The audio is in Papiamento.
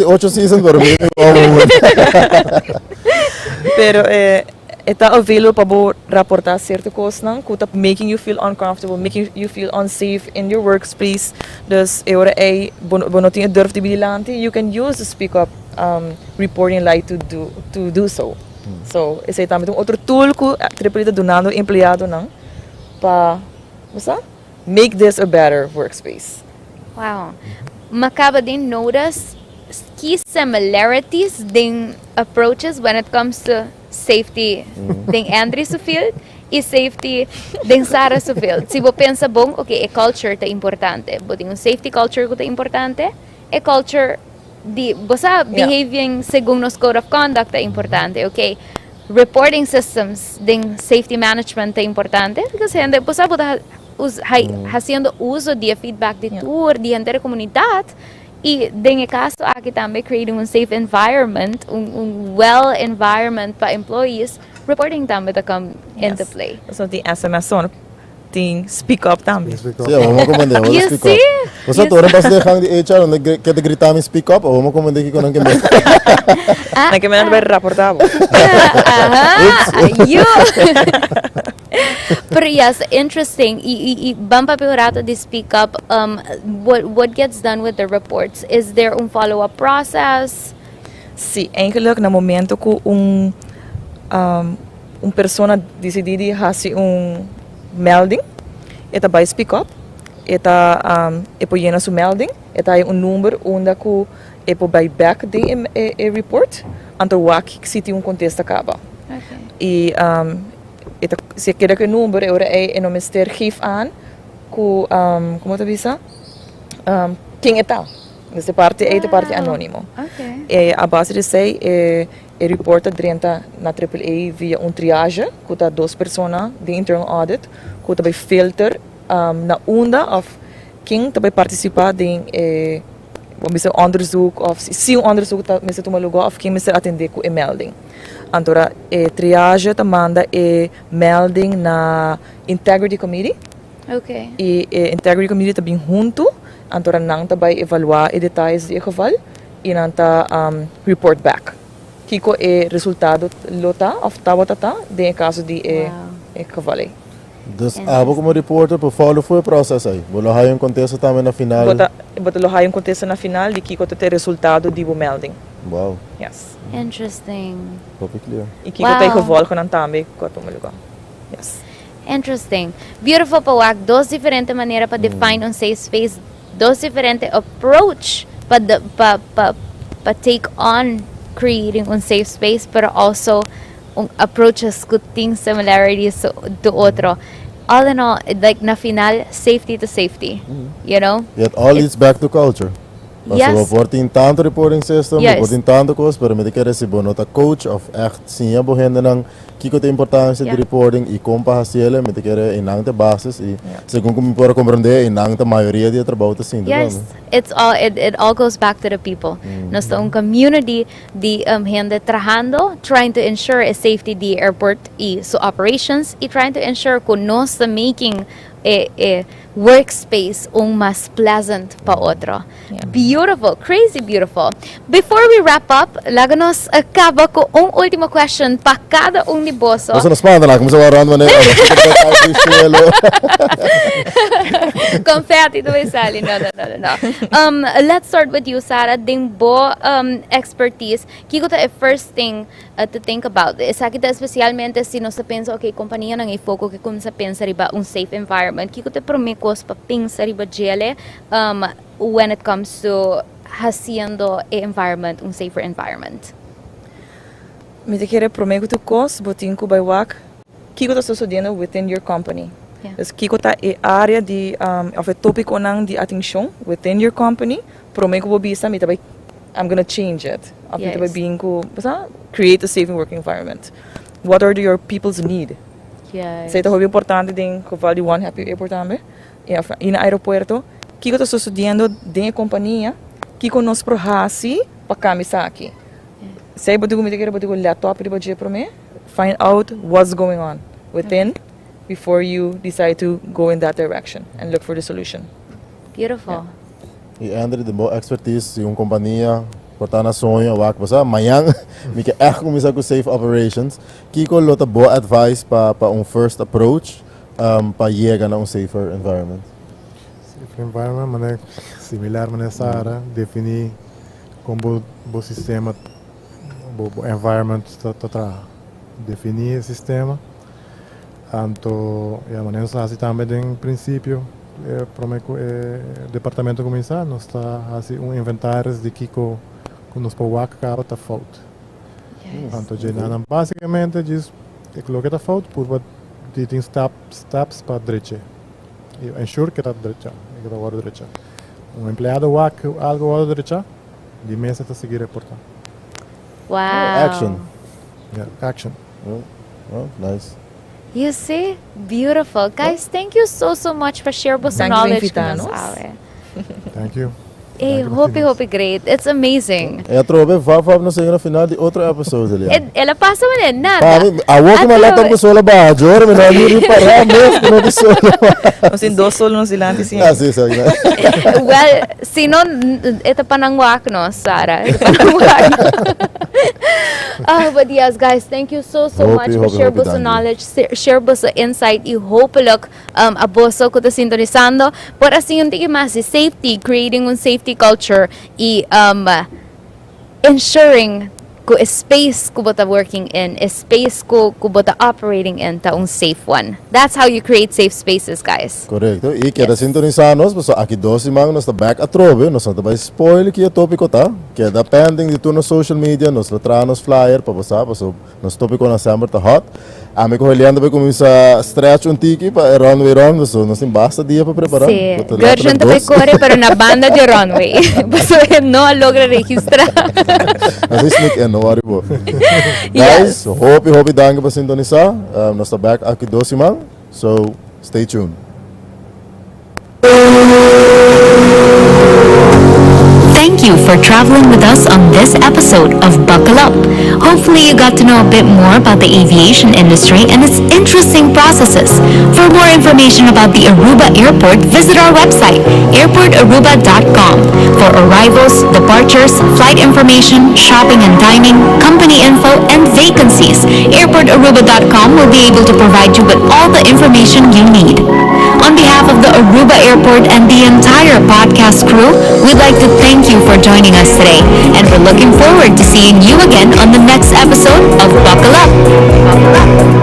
Ocho season, pero mi moment. Pero e ta available pa bo raporta cierto cosnan cu ta making you feel uncomfortable, making you feel unsafe in your workspace. Dus e ora ey bo no tin e durf di bidilanti, you can use the Speak Up reporting line to do so. So, esey tambe un otro tool cu AAA ta dunando empleadonan pa, bo make this a better workspace. Wow. Mi a caba di notice key similarities den approaches when it comes to safety den Andrew su field y safety den Sarah su field. Si bo pensa bon, ok, e culture ta importante. Bo tin un safety culture cu ta importante, e culture di bo behaving segun nos code of conduct ta importante, ok? Reporting systems den safety management ta importante, because hende, bo ta haciendo uso di feedback di tur, di henter comunidad y den caso aki tambe creating un safe environment, un well environment pa employees, reporting tambe ta come into play. So tin SMS on, tin Speak Up tambe. Si, ban comprende, ban You speak see? up. Bo tur pas de gang di HR, unda kier grita mi "Speak Up", ban comprende cu nan kier. Ah, Na cu mi bay raporta. Aha, you. Pero yes, interesting. Y ban papia rato di Speak Up. What gets done with the reports? Is there un follow-up process? Si, eigenlijk na momento cu un persona dicidi di haci un melding, e ta bay Speak Up, e ta e por yena su melding, e ta un number unda cu e por bay back di e report, anto wak si tin un contesta caba. E e ta, si keda cu e number, e ora e no mester geef aan cu con ta bisa? Ken e ta. E parti e parti anonimo. E a base di esey e report ta drenta na AAA via un triage, cu ta dos persona di internal audit, cu ta bay filter na unda of ken ta bay participa den ban bisa onderzoek of si un onderzoek ta mester tuma luga of ken mester atende cu e melding. Anto e triage ta manda e melding na Integrity Committee y e Integrity Committee ta bin hunto, anto nan ta bay evalua e detayenan di e geval y nan ta report back. Kico e resultado lo ta of tabata ta den caso di e geval ey. Dus abo como reporter, por follow e proceso ey. Bo lo haya un contesta tambe na final. Bo ta lo haya un contesta na final di kico ta e resultado di e melding. Yes. Interesting. Hopi clear. Y kico ta e gevolgen tambe cu a tuma luga. Yes. Interesting. Beautiful pa wak. Dos diferente manera pa define un safe space. Dos diferente approach pa take on creating un safe space, pero also un approaches cu tin similarities to otro. All in all, like na final, safety to safety. You know? It all leads back to culture. Yes. Bo tin tanto reporting system, por tin tanto cos, pero mi ta kere si bo no ta coach of echt siña bo hendenan kico ta importancia di reporting y con pa haci'e, mi ta kere einan ta basis y segun con mi por comprende, einan ta mayoria di trabou ta sinta. Yes, it all goes back to the people. Nos ta un community di hende trahando, trying to ensure a safety di airport y su operations y trying to ensure cu nos ta making a workspace un mas pleasant pa otro. Beautiful, crazy beautiful. Before we wrap up, laga nos caba cu un ultimo question pa cada un di boso. Boso no spanta la, cuminsa round manera. Cielo. Confetti ta bay sali. No. Let's start with you, Sarah. Den bo expertise, kico ta e first thing to think about? Esaki ta especialmente si nos pensa, ok, companianan e foco cu cuminsa pensa riba un safe environment. Kico ta e prome cos pa pensa riba dje when it comes to haciendo e environment un safer environment? Mi ta kere prome cu cos, bo tin cu bay wak kico ta sucediendo within your company. Dus kico ta e area di of e topiconan di atencion within your company, prome cu bo bisa mi ta bay I'm gonna change it. Of mi ta bay bin cu, basta create a safe working environment. What are your people's need? Esey ta hopi importante den geval di One Happy Airport tambe. Y na aeropuerto, kico ta sucediendo den e compania, kico nos por haci pa cambia esaki. Esey bo tin cu bo tin cu laptop riba dje prome, find out what's going on within before you decide to go in that direction and look for the solution. Beautiful. Y Andrew, den bo expertise, si un compania Por ta na soño, wak, basta, mañan mi ke echt kuminsá ku safe operations. Kiko lo ta bo advice pa un first approach pa yega na un safer environment? Safer environment, manera similar manera Sara, definí kon bo sistema, bo environment ta traha. Definí e sistema. Anto, ya, manera nos a hasi tambe den prinsipio, promé ku e departamento kuminsá, nos ta hasi un inventaris di kiko ku nos por wak kaba ta fout. Anto dje nan básikamente djis loke ta fout purba di tin steps pa drech'é i ensure ke ta drechá, ke ta wòrdu drechá. Un empleado wak ku algu wòrdu drechá, di mes e ta sigui reportá. Wow. Action. Yeah, action. Oh, nice. You see? Beautiful. Guys, thank you so, so much pa share boso Thank you knowledge pa ku nos invita nos. awe. Thank you. Hey, Thank you, hopi, Martinez. hopi great. It's amazing. E atrobe, va va nos yega na final di otro episode, Elian. El a pasa manera nada. Pa mi, awor ku mi laptop ku sola baha, Jor, mi no a ni ripará mes ku no tin sola baha. Nos tin dos solo nos dilanti, sí. Ah, sí, sí. Well, si no, e ta pa nan wak nos, Sara. E ta pa nan wak nos. Oh, but yes, guys, thank you so, so Hopi, much pa hopi, share hopi boso danki. knowledge, share boso insight y hopelijk a boso cu ta sintonisando por a siña un tiki mas di safety, creating un safety culture y ensuring cu e space cu bo ta working in, e space cu bo ta operating in ta un safe one. That's how you create safe spaces, guys. Correcto. Y keda Yes. sintonisa nos, pasobra aki 2 siman nos ta back atrobe, nos no ta bay spoil ki e topico ta. Keda pending di tur nos social media, nos lo traha nos flyer pa bo sa, pasobra nos topico na semper ta hot. Ami cu Helian ta bay cuminsa stretch un tiki pa e runway run, so nos tin basta dia pa prepara. Sí, Bo ta Gershon letterlijk ta bay dos. core pero na banda di runway. Pasobra e no a logra registra. Nos a sneak in, no worry bo. Yes. Guys, hopi hopi danki pa sintonisa. Nos ta back aki 2 siman, so stay tuned. Thank you for traveling with us on this episode of Buckle Up. Hopefully, you got to know a bit more about the aviation industry and its interesting processes. For more information about the Aruba Airport, visit our website, airportaruba.com. For arrivals, departures, flight information, shopping and dining, company info, and vacancies, airportaruba.com will be able to provide you with all the information you need. On behalf of the Aruba Airport and the entire podcast crew, we'd like to thank you for joining us today. And we're looking forward to seeing you again on the next episode of Buckle Up. Buckle Up.